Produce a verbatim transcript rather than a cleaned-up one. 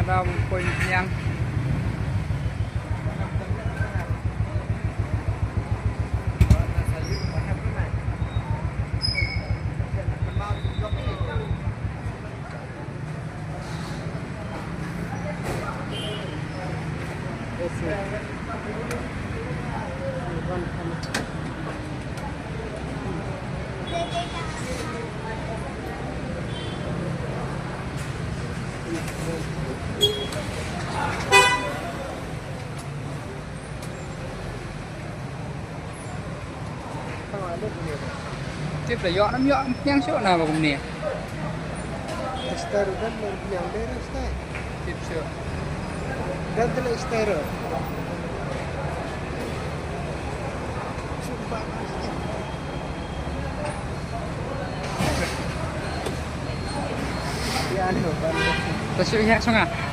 Lam poi niang. Tip da ïoh nam ïoh, ym pdiang shuh na ba kumne. Star dan ym pdiang dei star. Tip shuh. Dan tele star. Ïa, ano, ban. Ta shuh ïa shuh nga.